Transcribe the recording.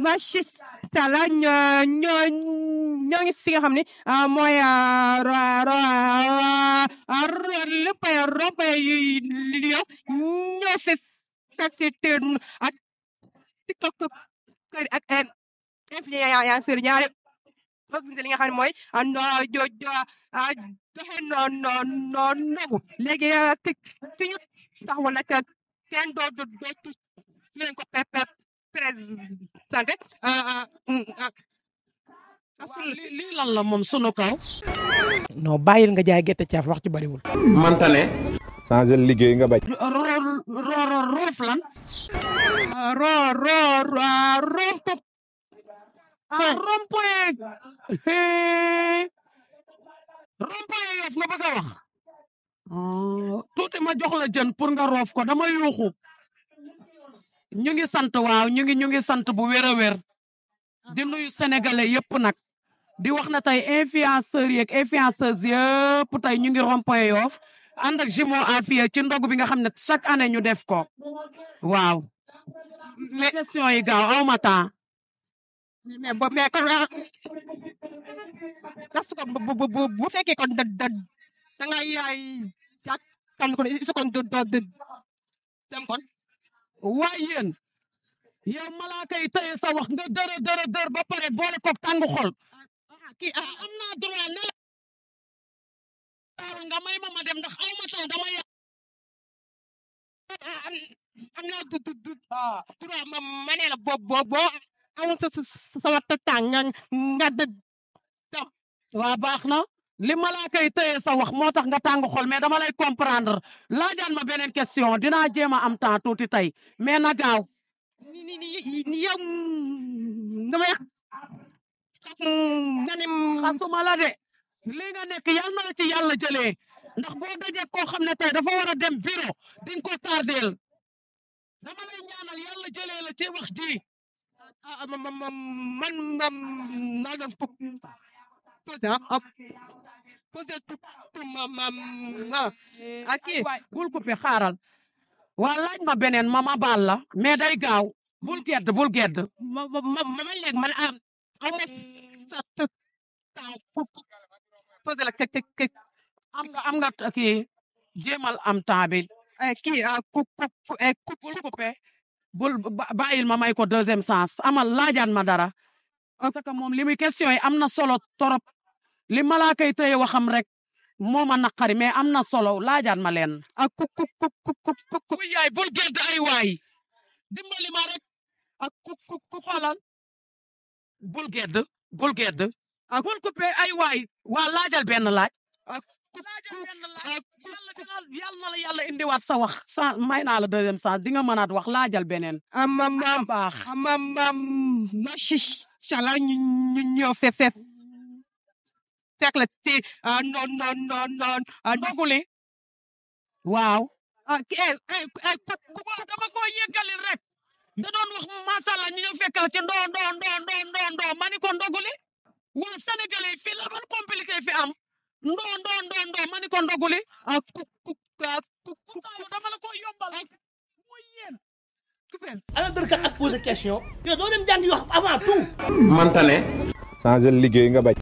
macha allah ñoo ngi fi nga xam ne mooy rond-point yu Yoff ñoo fi fekk si ak TikTok ak influenceur ñaari li nga xam ne mooy joxe noogu léegi ki ñu taxawal nag kenn dootu leen ko présenté lii lan la moom sunu kaw. non bàyyil nga jaay gerte caaf wax ci bariwul. manta ne. changer liggéey nga bañ. roof lan. rond-point. rond-point Yoff nga bëgg a wax. tuuti ma jox la jën pour nga roof ko dama yuuxu. ñu ngi sant waaw ñu ngi sant bu wér a wér. di nuyu sénégalais yëpp nag. di wax na tey influenceurs yeeg influenceuses yëpp tey ñu ngi rond-point Yoff ànd ak jumeau Afia ci ndog bi nga xam ne chaque année ñu def ko waaw. mais question yi gaaw aw ma temps. mais kon bu fekkee kon da nga yaay kan kon do dem kon. waaye yéen yow malaaka yi teye sa wax nga dër ba pare boole koog tàngu xol. kii am naa droit ne la nga may ma dem ndax aw ma temps dama ya am naa droit ma ne la boo amul sama tàng nga dem. waa baax na li malaaka yi teye sa wax moo tax nga tàng xol mais dama lay comprendre laajaan ma beneen question dinaa jéem a am temps tuuti tey mais na gaaw. ni yow nga may xasuma la de li nga nekk yal na la ci yàlla jëlee ndax boo dajee koo xam ne tey dafa war a dem bureau di nga ko tardeel dama lay ñaanal yàlla jëlee la ci wax ji. man bul coupé xaaral waa laaj ma beneen ma baal la mais day gaaw bul gedd man léegi man aw ma sa temps pour poser la am nga kii jéemal am temps bi bul coupé bul bàyyil ma may ko deuxième sens amal laajaan ma dara parce que moom li muy question yi am na solo torop li malaaka yi tey waxam rek moo ma naqari mais am na solo laajaan ma leen. yaay bul gedd ay waay dimbali ma rek xoolal bul gedd bul coupé ay waay waa laajal benn laaj. yàlla na la yàlla indiwaat sa wax sa may naa la deuxième sens di nga mënaat wax laajal beneen. baax macha allah ñu ñëw fekk la ci non ndoguli waaw. dama ko yeggali rek da doon wax macha allah ñu ñëw fekk la ci ndoo mani ko ndoguli waa sénégalais fii la ban compliqué fi am ndoo mani ko ndoguli dama la ko yombal mooy yéen. ana dërkat ak poser question yow doo dem jàngi wax avant tout. manta ne. changer liggéey nga bañ.